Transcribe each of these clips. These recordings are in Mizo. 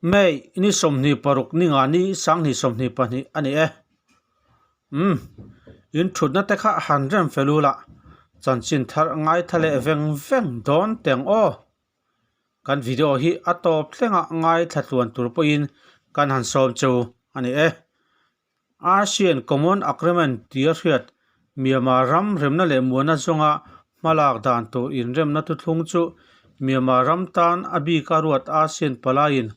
May ni 26 ni nga ni 2022 a ni e. Umm, in thutna te kha han rem fel u la, chanchin thar ngaithla leh veng veng dawn teng aw. Kan video hi a tawp thlengah ngaithla tluan tur pawhin kan han sawm chu a ni e. ASEAN Common Agreement tia hriat Myanmar ram remna leh muana zawnga hmalak dan tur inremna thuthlung chu Myanmar ram tan a bika ruat ASEAN palaiin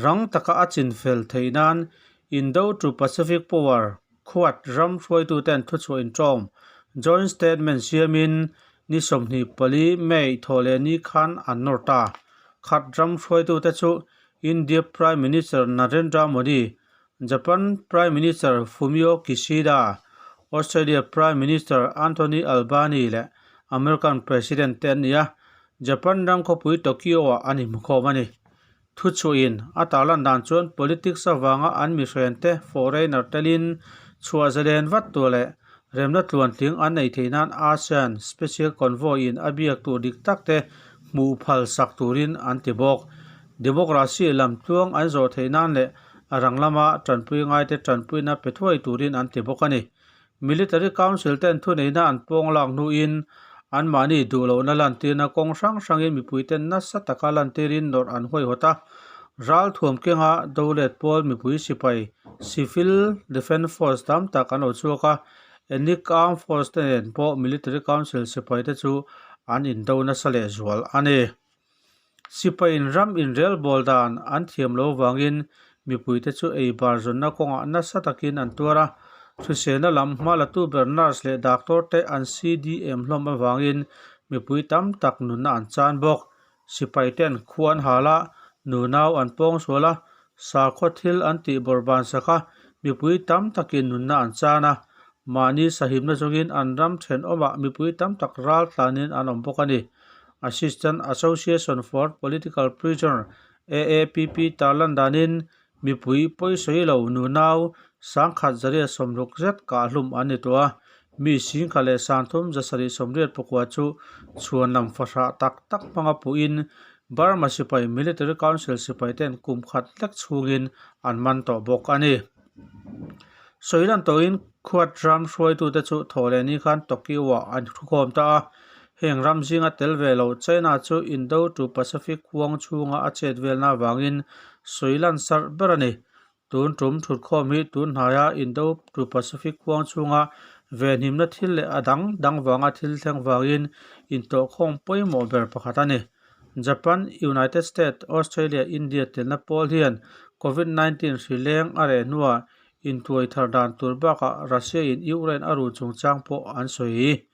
rang taka a chinfel theih nan Indo to Pacific Power khuat ram hruaituten thuchhuah inṭawm Joint Statement siamin ni 24 May thawhleh ni khan an nawr ta. Khat ram hruaitute chu India Prime Minister Narendra Modi, Japan Prime Minister Fumio Kishida, Australia Prime Minister Anthony Albanese leh American President te an ni a, Japan ram khawpui Tokyo-ah an inhmukhawm a ni. Thuchhuahin a tarlan dan chuan politics avanga an mihrente foreigner telin chhuah zalen vat tur leh remna tluantling an nei theih nan ASEAN Special Convoy-in a biak tur dik tak te hmuh phal sak turin an ti bawk. Democracy lam tluang an zawh theih nan leh a rang lama tanpui ngaite tanpuina pe thuai turin an ti bawk a ni. Military Council ten thuneihna an pawng lak hnuin anmahni duh lohna lantirna kawng hrang hrangin mipuiten nasa taka lantirin nawrh an huaihawt a. Ralthuam kenga Dolet pawl mipui sipai Civil Defence Force tam tak an lo chhuak a, Ethnic Armed Force te nen pawh Military Council sipaite chu an indo nasa lehzual a ni. Sipaiin ram inrelbawl dan an thiam lo vangin mipuite chu ei bar zawnna kawngah nasa takin an tuar a, hriselna lam hma latu ber nurse leh doctor te an CDM hlawm avangin mipui tam tak nunna an chan bawk. Sipai ten khua an hal a, nunau an pawng sual a, sakhaw thil an tih bawrhban sak a, mipui tam takin nunna an chan a, mahni sahimna zawngin an ram thenawmah mipui tam tak ral tlanin an awm bawk a ni. Assistant Association for Political Prisoner, AAPP, tarlan danin mipui pawisawi lo nunau sangkhat zaria sawmruk zet kahhlum an ni tawh a, mi singkhat leh sangthum zasarih sawmriat pakua chu chhuanlam fahrah tak tak hmanga puhin Burma sipai Military Council sipaiten kum khat lek chhungin an man tawh bawk a ni. Sawilan tawhin Khuat ram hruaitute chu thawhleh ni khan Tokyo-ah an thukhawm ta a. Heng ram zinga tel ve lo China chu Indo to Pacific huang chhunga a chet velna avangin sawilan sarh ber a ni. Tun tum thutkhawm hi tun hnaia Indo to Pacific huang chhunga venhimna thil leh a dang dang vanga thil thleng vangin intawhkhawm pawimawh ber pakhat a ni. Japan, United States, Australia, India telna pawl hian Covid 19 hri leng a reh hnuah intuai thar dan tur bakah Russia in Ukraine a run chungchang pawh an sawi.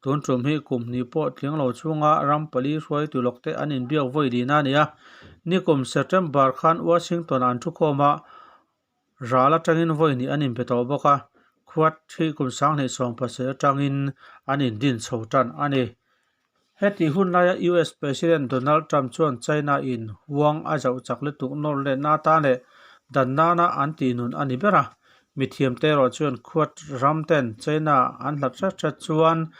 Tun tum hi kum hnih pawh tling lo chhunga ram pali hruaitu lawkte an inbiak vawi dina a ni a. Nikum September khan Washington an thukhawm a, ral atangin vawi hnih an inbe tawh bawk a, khuat hi kum 2017 atangin an indin chho tan a ni. Heti hun laia US President Donald Trump chuan China in huang a zauh chak lutuk nawr letna atan leh dan nana an tih nun a ni ber a. Mithiamte erawh chuan khuat ram ten China an hlat hret hret chuan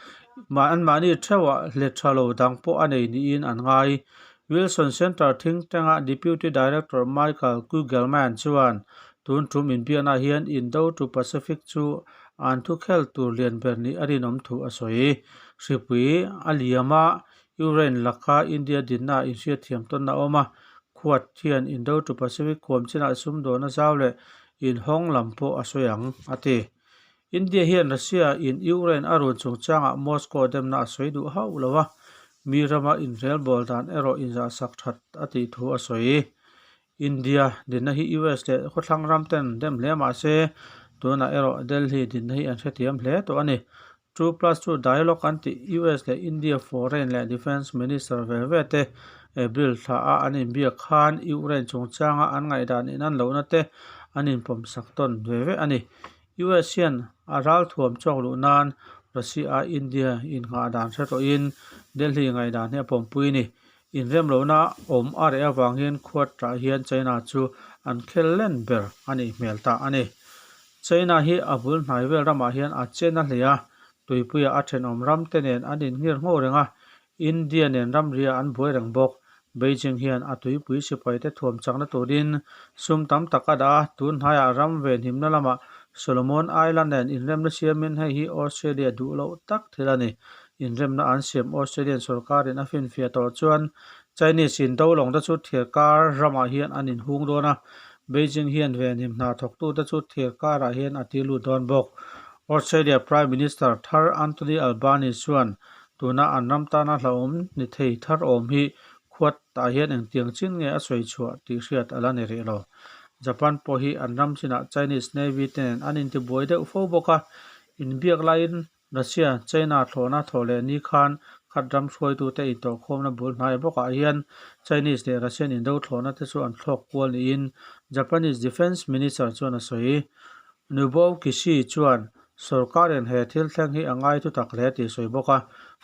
anmahni theuhah hlet tha lo dang pawh a nei niin an ngai. Wilson Center think tank-a Deputy Director Michael Kugelman chuan tun tum inbiaknaah hian Indo to Pacific chu an thukhel tur lian ber nih a rinawm thu a sawi. Hripui a liam a, Ukraine laka India dinna inhriatthiam tawn a awm a, khuat hian Indo to Pacific huam chinah sumdawn a zau leh inhawng lam pawh a sawi ang, a ti. India hian Russia in Ukraine a run chungchangah Moscow demna a sawi duh hauh lo a, mi rama inrelbawl dan erawh inzahsak that a tih thu a sawi. India dinna hi US leh khawthlang ram ten dem hle mah se, tunah erawh Delhi dinna hi an hrethiam hle tawh a ni. Two plus two dialogue an tih US leh India foreign leh defence minister ve ve te April thla a an inbiak khan Ukraine chungchanga an ngaihdan in an lohna te an inpawmsak tawn ve ve a ni. US hian a ralthuam chawk luh nan Russia a India innghah dan hre tawhin Delhi ngaihdan hi a pawmpui a ni. Inrem lohna awm a reh avang hian khuat tah hian China chu an khel len ber a nih hmel ta a ni. China hi a bul hnai vel ramah hian a chen a hlei a, tuipuia a thenawm ram te nen an inngir ngho reng a, India nen ramria an buai reng bawk. Beijing hian a tuipui sipaite thuam chakna turin sum tam tak a dah a, tun hnaiah ram venhimna lamah Solomon Island nen inremna siamin hei hi Australia duh loh tak thil a ni. Inremna an siam Australian sorkarin a finfiah tawh chuan Chinese in do lawngte chu thir kar ramah hian an inhung dawn a, Beijing hian venhim hna thawktute chu thir karah hian a ti lut dawn bawk. Australia Prime Minister thar Anthony Albanese chuan tuna an ram tana hlauhawm ni thei thar awm hi khuat tah hian engtiang chin nge a sawi chhuah tih hriat a la ni rih lo. Japan pawh hi an ram chinah Chinese Navy te nen an intibuai deuh fo bawk a, inbiak laiin Russia, China thlawhna thawh leh ni khan khat ram hruaitute intawhkhawmna bul hnai bawkah hian Chinese leh Russian indo thlawhna te chu an thlawk kual niin Japanese Defence Minister chuan a sawi. Nobuo Kishi chuan sorkarin he thil thleng hi a ngai thutak hle tih a sawi bawk a,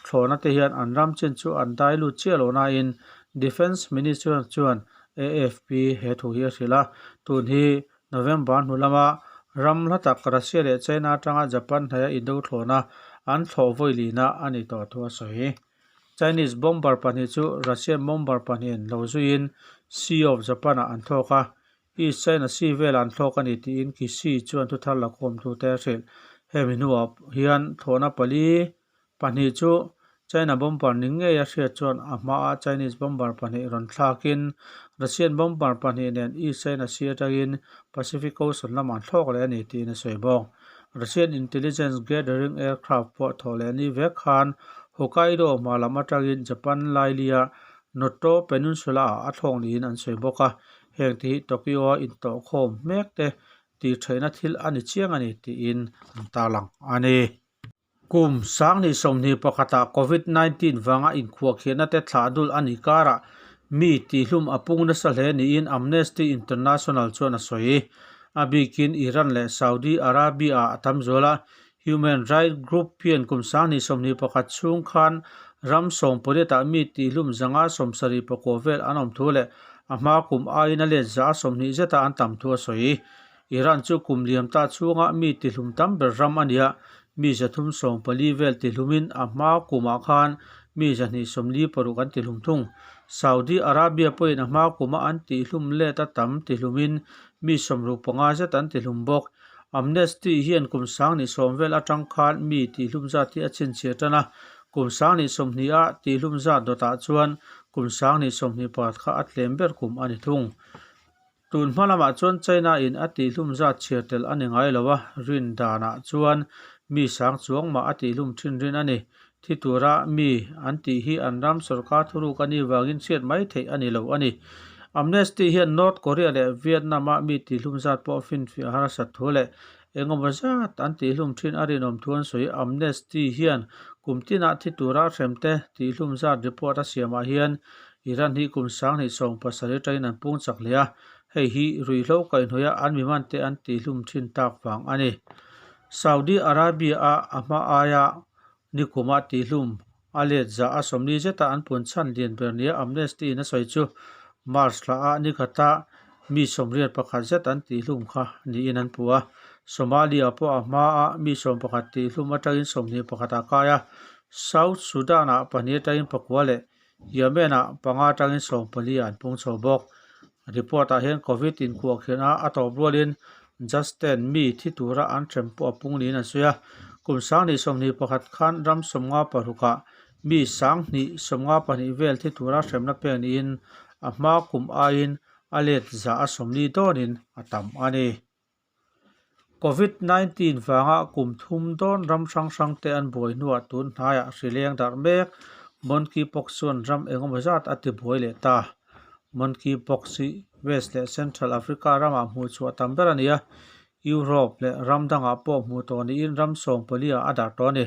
thlawhna te hian an ram chin chu an dai lut chiah lo nain Defence Minister chuan AFP he thu hi a hrilh a, tun hi November hnu lama ram hla tak Russia leh China atanga Japan hnaia indo thlawhna an thlawh vawi lina a ni tawh thu a sawi. Chinese bomber pahnih chu Russian bomber pahnihin lo zuiin Sea of Japan-ah an thlawk a, East China Sea velah an thlawk a ni tiin Kishi chuan thuthar lakhawmtute a hrilh. Hemi hnuah hian thlawhna pali Pahnih chu China bomber ni ngei a hriat chuan a hmaah Chinese bomber pahnih rawn thlakin Russian bomber pahnih nen East China Sea atangin Pacific Ocean lamah an thlawk leh a ni tiin a sawi bawk. Russian intelligence gathering aircraft pawh thawh leh ni vek khan Hokkaido hma lam atangin Japan lailia Noto Peninsula-ah a thlawk niin an sawi bawk a, heng te hi Tokyo-a intawhkhawm mek te tih theihna thil a ni chiang a ni tiin an tarlang a ni. Kum 2021 ah Covid 19 vanga inkhuahkhiahna te thlah dul a nih karah mi tihlum a pung nasa hle niin Amnesty International chuan a sawi. A bikin Iran leh Saudi Arabia ah a tam zual a, human rights group hian kum 2021 chhung khan ram sawmpariatah mi tihlum 179 vel an awm thu leh a hma kum aiin a let 120 zeta an tam thu a sawi. Iran chu kum liam ta chhunga mi tihlum tam ber ram a ni a, mi 340 vel tihlumin a hma kumah khan mi 246 an tihlum thung. Saudi Arabia pawhin a hma kuma an tihlum let a tam tihlumin mi 65 zet an tihlum bawk. Amnesty hian kum 2010 vel atang khan mi tihlum zat hi a chhinchhiah tan a, kum 2020 a tihlum zat dawtah chuan kum 2021 kha a tlem ber kum a ni thung. Tun hma lamah chuan China in a tihlum zat chhiar tel a ni ngai lo a, rin danah chuan mi sang chuang mah a tihlum thin rin a ni. Thi tura mi an tih hi an ram sorkar thuruk a nih vangin hriat mai theih a ni lo a ni. Amnesty hian North Korea leh Vietnam a mi tihlum zat pawh finfiah harsat thu leh engemaw zat an tihlum thin a rinawm thu an sawi. Amnesty hian kum tinah thi tura hremte tihlum zat report a siamah hian Iran hi kum 2017 atangin an pung chak hle a, hei hi ruihhlo kaihhnawih a an mimante an tihlum thin tak vang a ni. Saudi Arabia-a a hma aia nikuma tihlum a let za a sawmli zeta an pun chhan lian ber nia Amnesty in a sawi chu March thla ah nikhata mi 81 zet an tihlum kha niin an puh a. Somalia pawh a hma a mi 11 tihlum atangin 21 ah kai a, South Sudan-ah pahnih atangin pakua leh Yemen-ah panga atangin 14 ah an pung chho bawk. Report-ah hian Covid inkuahkhiahna a tawp rualin Justin mi thi tura an hrem pawh a pung niin an sawi a. Kum 2021 khan ram 56 ah mi 2,052 vel thi tura hremna pek niin a hma kum aiin a let 140 dawnin a tam a ni. Covid 19 vanga kum thum dawn ram hrang hrang te an buai hnuah tun hnaiah hri leng darh mek Monkeypox chuan ram engemaw zat a ti buai leh ta. Monkeypox hi West leh Central Africa ramah hmuh chhuah tam ber a ni a, Europe leh ram dangah pawh hmuh tawh niin ram 14 ah a darh tawh a ni.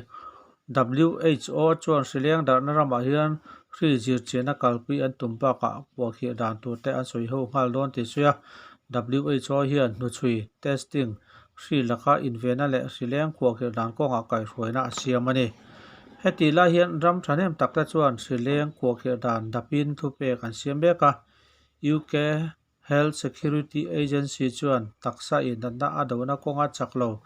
WHO chuan hri leng darhna ramah hian hri zirchiahna kalpui an tum bakah puahkhirh dan tur te an sawi ho nghal dawn tih sawi a. WHO hian hnuchhui, testing, hri laka invenna leh hri leng khuahkhirh dan kawngah kaihhruaina a siam a ni. Hetih lai hian ram thahnem tak te chuan hri leng khuahkhirh dan dapin thupek an siam mek a. UK Health Security Agency chuan taksa indatna a dona kawnga chak lo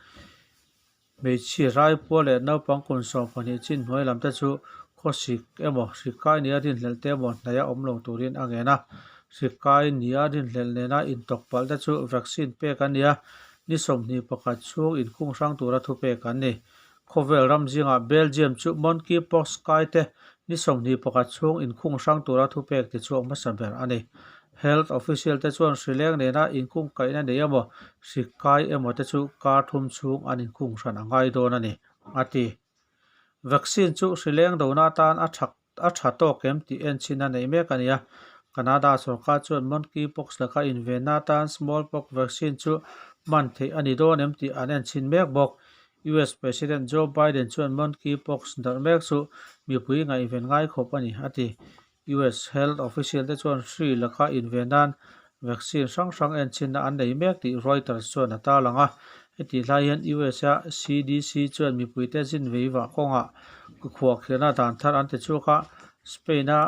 Hmeichhia Raipua leh naupang kum 12 chin hnuai lam te chu Khawsik emaw, hri kai nia rinhlelh te emaw hnaih a awm lo turin a ngen a. Hri kai nia rinhlelh nena intawk palh te chu vaccine pek an ni a, ni 21 chhung inkhung hrang tura thupek an ni. Khawvel ram zingah Belgium chu monkeypox kai te ni 21 chhung inkhung hrang tura thupek tichhuak hmasa ber a ni. Health official te chuan hri leng nena inkhung kaihna nei emaw, hri kai emaw te chu kar thum chhung an inkhung hran a ngai dawn a ni, a ti. Vaccine chu hri leng dona atan a tha a tha tawk em tih en chhin a neih mek a ni a. Canada sorkar chuan monkeypox laka invenna atan smallpox vaccine chu hman theih a ni dawn em tih an en chhin mek bawk. US President Joe Biden chuan monkeypox darh mek chu mipui ngaihven ngai khawp a ni, a ti. US health official te chuan hri laka inven nan vaccine hrang hrang en chhinna an nei mek tih Reuters chuan a tarlang a. Hetih lai hian US-a CDC chuan mipuite zin vei vah kawngah khuahkhirhna dan thar an ti chhuak a, Spain-a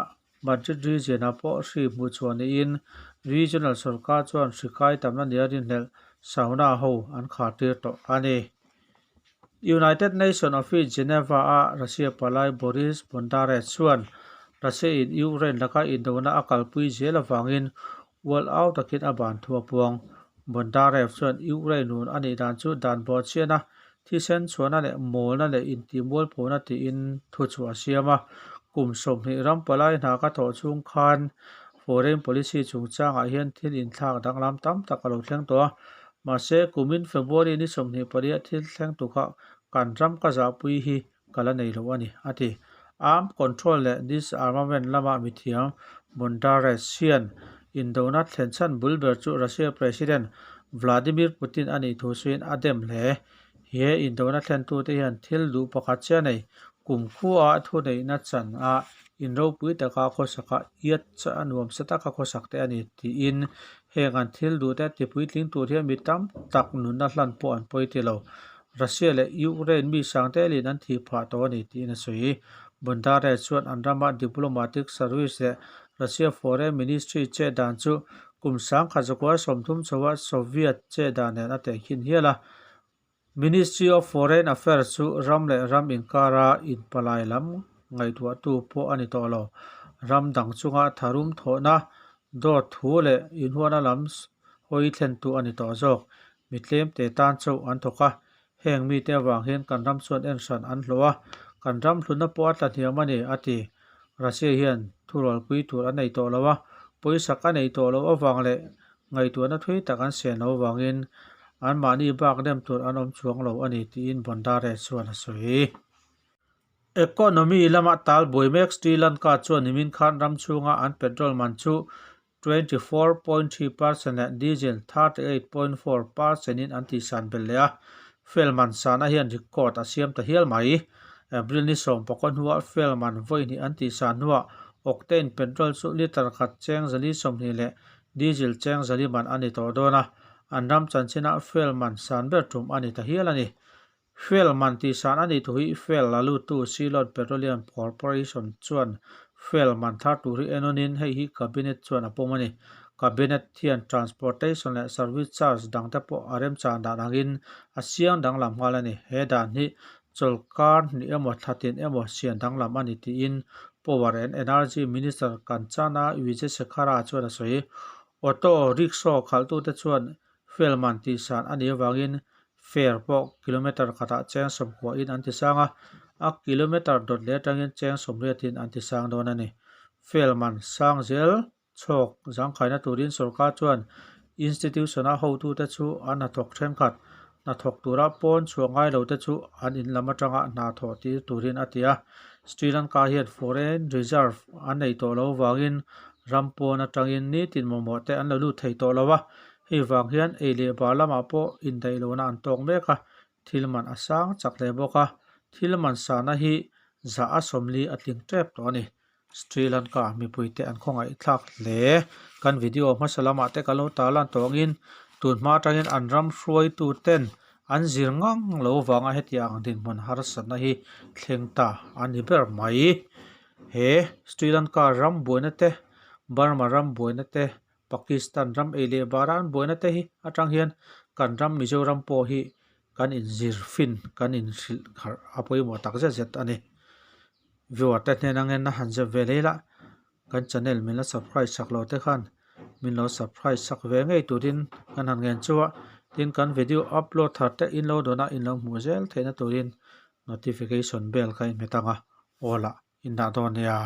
Madrid region-ah pawh hri hmuh chhuah niin regional sorkar chuan hri kai tamna nia rinhlelh sauna ho an khar tir tawh a ni. United Nations Office Geneva-a Russia palai Boris Bondarev chuan Russia-in Ukraine laka indona a kalpui zel avangin ual au takin a ban thu a puang. Bondarev chuan Ukraine run a nih dan chu dan bawhchhiatna, thisen chhuahna leh mawlna leh intihmualphona tiin thuchhuah a siam a. Kum 20 ram palai hna ka thawh chhung khan foreign policy chungchangah hian thil inthlak danglam tam tak a lo thleng tawh a. Mahse, kumin February ni 28 thil thleng tu kha kan ram ka zahpui hi ka la nei lo a ni, a ti. Arm control leh disarmament lama mithiam Bondarev hian indona thlen chhan bul ber chu Russia President Vladimir Putin a nih thu suiin a dem hle. He indona thlentute hian thil duh pakhat chiah nei, kumkhua thuneihna chan a inropui taka khawsaka iat a nuamsa taka khawsak te a ni tiin heng an thil duh te tipuitling tur hian mi tam tak nunna hlan pawh an pawi ti lo. Russia leh Ukraine mi sang telin an thih phah tawh a ni tiin a sawi. Bondarev chuan an rama diplomatic service leh Russia Foreign Ministry chet dan chu kum 1930 chhoa Soviet chet dan nen a tehkhin hial a. Ministry of Foreign Affairs chu ram leh ram inkara inpalai lam ngaihtuahtu pawh a ni tawh lo. Ram dang chunga tharum thawhna, dawt thu leh inhuahna lam hawi thlentu a ni tawh zawk. Mi tlemte tan chauh an thawk a, heng mite avang hian kan ram chuan en hran an hlawh a, kan ram hlutna pawh a tla hniam a ni, a ti. Russia hian thurualpui tur a nei tawh lo a, pawisak a nei tawh loh avang leh Ngaihtuahna thui tak an sian loh avangin anmahni bak nem tur an awm chuang lo a ni tiin Bondare chuan a sawi. Economy lama tal buai mek Sri Lanka chuan nimin khan ram chhunga an petrol man chu 24.3 percent leh diesel 38.4 percent in an tihsan belh leh a, fuel man sahna hian record a siam ta hial mai. April ni 14 hnuah fuel man vawi hnih an tihsan hnuah octane petrol chu litre khat cheng 420 leh Diesel cheng zali man a ni tawh dawn a, an ram chanchinah fuel man san ber tum a ni ta hial a ni. Fuel man tih san a nih thu hi fuel la luttu Ceylon Petroleum Corporation chuan fuel man thar tur hi enawnin hei hi Cabinet chuan a pawm a ni. Cabinet hian transportation leh service charge dangte pawh a remchan dan angin a siang danglam nghal a ni. He dan hi chawlhkar hnih emaw thla tin emaw sian danglam a ni tiin Power and Energy Minister Kanchana Wijesekara chuan a sawi. Auto rickshaw khalhtute chuan fuel man tihsan a nih avangin fare pawh kilometre khatah cheng 90 in an tisang a, a kilometre dawt leh atangin cheng 80 in an tisang dawn a ni. Fuel man sang zel Chhawk zangkhaina turin sorkar chuan institution-a hotute chu an hnathawk thenkhat, hnathawk tura pawn chhuah ngai lote chu an in lam atanga hna thawh tir turin a ti a. Sri Lanka hian foreign reserve an nei tawh lo vangin ram pawn atangin nitin mamawh te an lo lut thei tawh lo a, hei vang hian ei leh bar lamah pawh indaih lohna an tawk mek a, thil man a sang chak hle bawk a, thil man sahna hi zah a 40 a tling tep tawh a ni. Sri Lanka mipuite an khawngaih thlak hle. Kan video hmasa lamah te ka lo tarlan tawh angin tunhma atangin an ram hruaitu ten an zir ngang lo vanga hetiang ang dinhmun harsatna hi thleng ta a ni ber mai. He Sri Lanka ram buaina te, Burma ram buaina te, Pakistan ram ei leh bara an buaina te hi atang hian kan ram Mizoram pawh hi kan inzir fin kan inhrilh harh a pawimawh tak zet zet a ni. Viewer te hnen angin a han zep ve leh ila, kan channel min la subscribe sak loh te khan min lo subscribe sak ve ngei turin kan han ngen chu a, tin kan video upload thar te in lo dawn a in lo hmuh zel theihna turin notification bell kha in hmet ang a, aw lah in dah dawn nia.